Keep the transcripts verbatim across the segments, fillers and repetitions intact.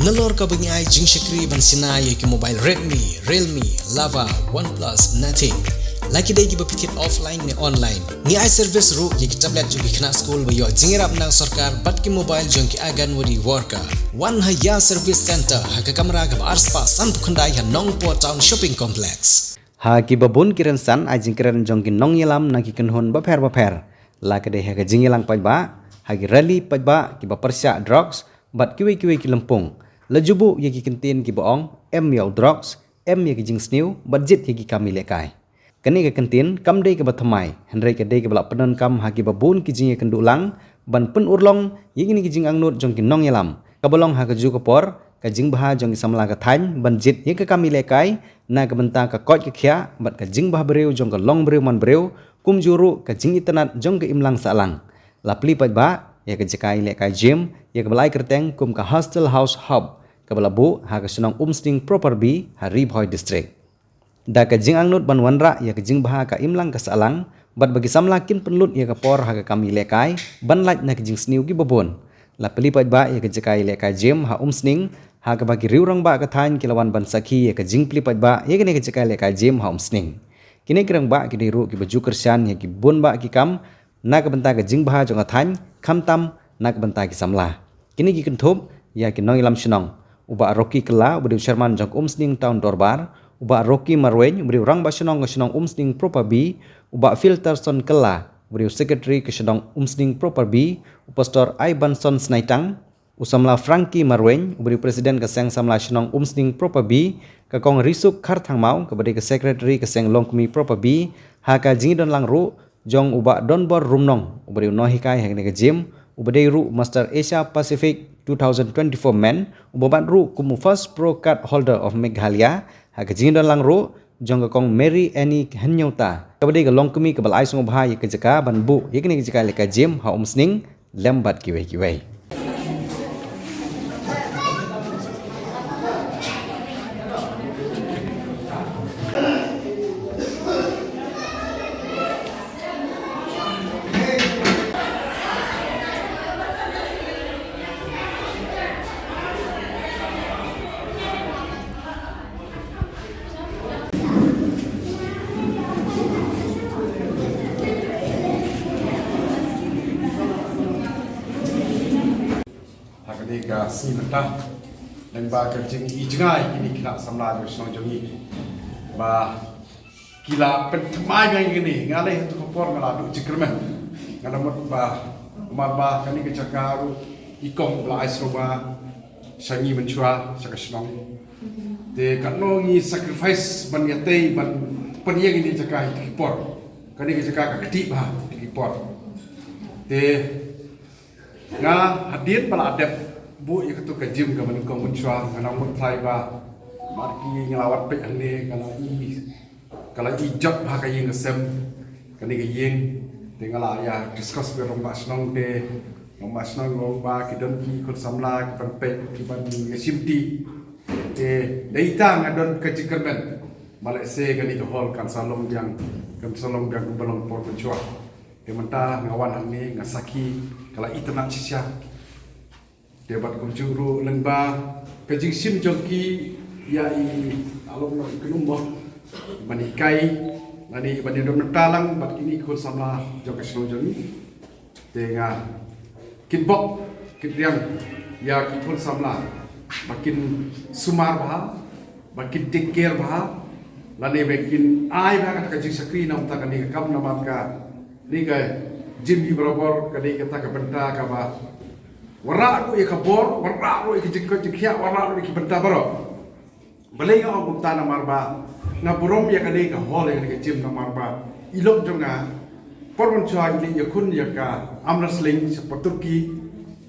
Nalor kaba ngi ai jingshakri ban shna ïa ki mobile Redmi, Realme, Lava, OnePlus, Nothing. La ki dei kiba phi thied offline ne online. Ngi ai service ruh ïa ki tablet jong ki khynnah skul ba ïoh jingïarap na sorkar bad ki mobile jong ki Anganwadi worker. Wan ha Ïa Service Center ha ka kamra kaba arspah sanphew khyndai ha Nongpoh Town Shopping Complex. Ha kiba bun ki rynsan ai jingkren jong ki nongïalam na ki kynhun bapher bapher. La ka dei ha ka jingïalang paidbah, ha ki rally paidbah kiba pyrshah drugs, bad kiwei kiwei ki lympung. La ju buh ïa ki kyntien kiba ong, em ïa u drugs, em ïa ki jingsniew, bad jied ïa ki kam ïalehkai. Kane ka kyntien kam dei kaba thymmai, hynrei ka dei kaba la pyndonkam ha kiba bun ki jingïakynduh lang ban pynurlong ïa kine ki jingangnud jong ki nongïalam. Kaba long ha kajuh ka por, ka jingbha jong ki samla ka thaiñ ban jied ïa ka kam ïalehkai na ka bynta ka koit ka khiah bad ka jingbha briew jong ka longbriew manbriew, kumjuh ruh ka jingitynnad jong ka imlang sahlang. La plie paidbah ïa ka jaka ïalehkai gym ïa kaba la ai kyrteng kum ka Hostel House Hub, kaba la buh ha ka shnong Umsning Proper B ha Ri Bhoi District. Da ka jingangnud ban wanrah ïa ka jingbha ka imlang ka sahlang, bad ba ki samla kin pynlut ïa ka por ha ka kam ïalehkai ban lait na ki jingsniew kiba bun. La plie paidbah ïa ka jaka ïalehkai gym ha Umsning, ha kaba ki riew rangbah ka thaiñ ki la wan ban sakhi ïa ka jingplie paidbah ïa kane ka jaka ïalehkai gym ha Umsning. Kine ki rangbah ki dei ruh kiba ju kyrshan ïa ki bun bah ki kam na ka bynta ka jingbha jong ka thaiñ, khamtam na ka bynta ki samla. Kine ki kynthup ïa ki nongïalam shnong, u Bah Rocky Kylla, uba dei u chairman jong ka Umsning Town Dorbar, u Bah Rocky Marwein, uba dei u rangbah shnong ka shnong Umsning Proper B, u Bah Filterson Kylla, uba dei u secretary ka shnong Umsning Proper B, u Pastor Ibanson Snaitang, u samla Frankie Marwein, uba dei u president ka seng samla shnong Umsning Proper B, ka kong Risuk Kharthangmaw, kaba dei ka secretary ka seng longkmie Proper B, ha ka jingdon lang ruh jong u Bah Donbor Rumnong, uba dei u nonghikai ha kane ka gym, uba dei ruh Master Asia Pacific two thousand twenty-four Men, uba bat ruh kum u First Pro Card Holder of Meghalaya, ha ka jingdon lang ruh jong ka kong Mary Annie Hynñiewta, kaba dei ka longkmie kaba la ai sngewbha ïa ka jaka ban buh ïa kane ka jaka ïalehkai gym ha Umsning, lem bad kiwei kiwei. Ha kane ka sngi mynta, lyngba ka jingïohi jngai kine ki khynnah samla jong shnong jong ngi, ba ki la pynthymmai biang ïa kane. Nga lei ha tu ka por nga la duh jingkyrmen, nga la mut ba, namar ba kane ka jaka ruh i kong ba la ai sngewbha sha ngi mynshuwa, sha ka shnong. Te katno ngi sacrifice ban ïatei ban pynïeng ïa kane ka jaka ha ki por. Kane ka jaka ka ktieh bha ha ki por. Te nga hadien ba la dep buh ïa katu ka gym kaba nyngkong mynshuwa, nga nang mut trai ba, mar ki nga la wan peit hangne, ka la i, ka la i jot bha ka ïing ka sem, kane ka ïing. Te nga la ïa discuss bad rangbah shnong, te rangbah shnong ong ba ki don ki khun samla ki ban peit, ki ban ïa shimti. Te dei ta nga don ka jingkyrmen, ba lehse kane ka hall kan sa long biang, kan sa long biang kumba long por mynshuwa. Te mynta nga wan hangne nga sakhi, ka la itynnad shisha. Te bad kumjuh ruh lyngba ka jingshim jong ki ïa i, a long i kynum mo, ban hikai, lane ban ïadon bynta lang bad kine ki khun samla jong ka shnong jong ngi. Te nga kitbok kitriang ïa ki khun samla ba kin sumar bha, ba kin take care bha, lane ba kin ai bha kata ka jingshakri na bynta kane ka kam, namar kane ka gym hi barabor ka dei kata ka bynta kaba wanrah ruh ïa ka bor, wanrah ruh ïa ka jingkoit jingkhiah, wanrah ruh ïa ki bynta baroh. Balei nga ong kumta? Namar ba nga burom ïa kane ka hall, ïa kane ka gym, namar ba i lok jong nga por mynshuwa i leit ïakhun ïa ka arm wrestling sha Turkey.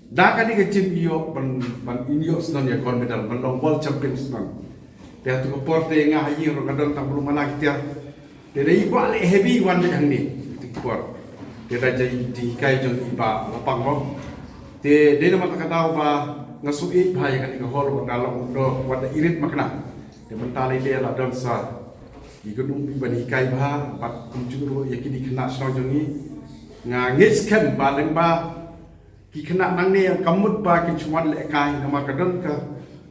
Da kane ka gym i ïoh ban, ban, in ïoh snon ïa ka gold medal, ban long world champion snon. Te ha tu ka por te nga ha ïing ruh nga don tang ba long mana ki tiar. Te da i kwah leh heavy, wan leh hangne ha tu ka por. Te da jai jinghikai jong i Bah Lapang mo. Te dei namar kata ka daw ba nga shu ïeit bha ïa kane ka hall, wat da long, wat da irit makna. Te mynta lei lei la don sa i kynum i ban hikai bha, bad kumjuh ruh ïa kine ki khynnah shnong jong ngi. Nga ngeit skhem ba lyngba ki khynnah nangne kam mut ba kin shu wan lehkai, namar ka don ka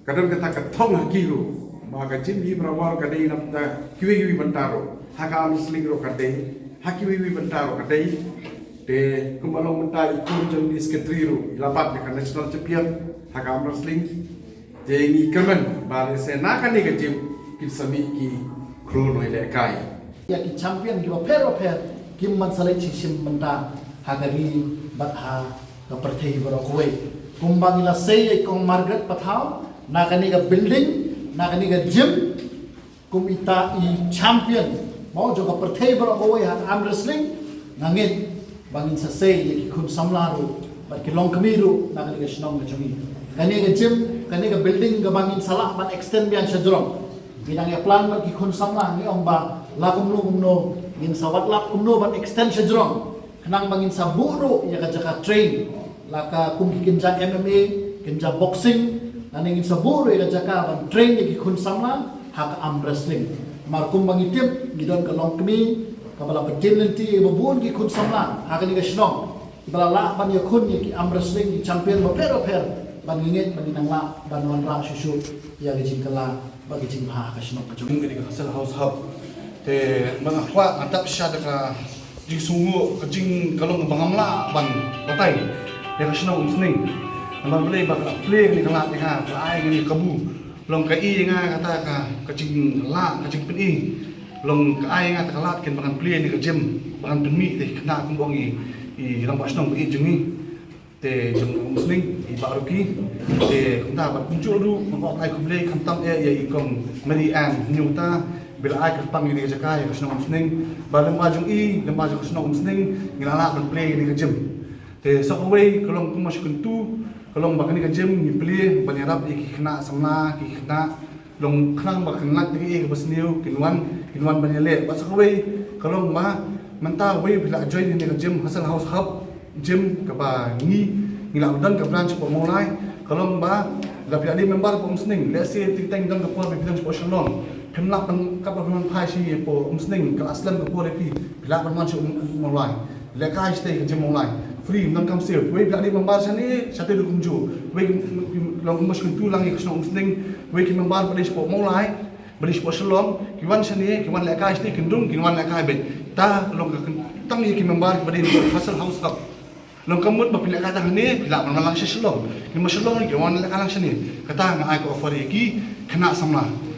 Ka don kata ka thong ha ki ruh. Ba ka gym hi baroh ka dei na bynta kiwei kiwei bynta ruh. Ha ka arm wrestling ruh ka dei. Ha kiwei kiwei bynta ruh ka dei. Te kumba long mynta i khun jong i secretary ruh i la bat ïa ka national champion ha ka arm wrestling. Te ngi kyrmen ba lehse na kane ka gym kin sa mih ki khlur nohlehkai. Ïa ki champion kiba pher bapher kim ban sa leit shisien mynta ha ka ri bad ha ka pyrthei baroh kawei. Kumba ngi la sei ïa i Kong Margaret Pathaw, na kane ka building, na kane ka gym, kum ita i champion mo jong ka pyrthei baroh kawei ha ka arm wrestling. Nga ngeit ba ngin sa sei ïa ki khun samla ruh bad ki longkmie ruh na kane ka shnong ka jong ngi. Kane ka gym, kane ka building kaba ngin sa lah ban extend biang sha jrong. Ngi dang ïa plan bad ki khun samla, ngi ong ba la kumno kumno ngin sa wad lap kumno ban extend sha jrong. Khnang ba ngin sa buh ruh ïa ka jaka train, la ka kum ki kynja M M A, kynja boxing, lane ngin sa buh ruh ïa ka jaka ban train ïa ki khun samla ha ka arm wrestling. Namar kumba ngi tip, ngi don ka longkmie kaba la pyntim lynti ïa kiba bun ki khun samla ha kane ka shnong, kiba la lah ban ïakhun ïa ki arm wrestling, ki champion bapher bapher, bad ngi ngeit ba ngin nang lah ban wanrah shuh shuh ïa ka jingkylla bad ka jingbha ha ka shnong ka jong ngi. Kane ka Hustle House Hub, te ba nga kwah nga dap shisha da ka jingsngewnguh, ka jing, ka long ba ngam lah ban batai ïa ka shnong Umsning. Namar balei? Ba ka la plie kane ka lad ïa nga, ka la ai ïa nga ka kabu. Long ka i ïa nga kata ka, ka jinglah, ka jingpyni. Long ka ai ïa nga kata ka lad kin ba ngan plie ïa ka gym, ba ngan pynmih ïa ki khynnah kumba ong i, i rangbah shnong ba ïeit jong ngi. Te jong Umsning, i Bah Ruki. Te kumta bad kumjuh ruh nga kwah ai khublei khamtam eh ïa i Kong Mary Ann Hynñiewta, ba la ai kyrpang ïa kane ka jaka ïa ka shnong Umsning. Ba lyngba jong i, lyngba jong ka shnong Umsning, ngi la lah ban plie ïa kane ka gym. Te sa kawei ka long kumba shu kyntu, ka long ba kane ka gym ngi plie ban ïarap ïa ki khynnah samla, ki khynnah long khnang ba kin lait da kaei kaba sniew, kin wan, kin wan ban ïaleh. Bad sa kawei ka long ba mynta wei phi la join ïa kane ka gym, Hustle House Hub Gym, kaba ngi, ngi la don ka branch hapoh Mawlai. Ka long ba la phi la dei member hapoh Umsning, lehse teng teng don ka por ba phi don hapoh Shillong, phim lah ban, kaba phim lah ban phai sha ngi hapoh Umsning, ka la slem ka por ïa phi, phi lah ban wan sha Mawlai. Lehkai shatei ka gym Mawlai, free, ym donkam siew. Wei phi la dei member shane, shatei ruh kumjuh. Wei ki, ki, long kumba shu kyntu lang ïa ka shnong Umsning, wei ki member ba dei shapoh Mawlai, ba dei shapoh Shillong, ki wan shane, ki wan lehkai shatei, kin rung, kin wan lehkai beit. Ta long ka kyntang ïa ki member ba dei Hustle House Hub. Long ka mut ba phi lehkai tang hangne, phi lah ban wan lang sha Shillong. Ki ma Shillong ki wan lehkai lang shane. Kata nga ai ka offer ïa ki khynnah samla.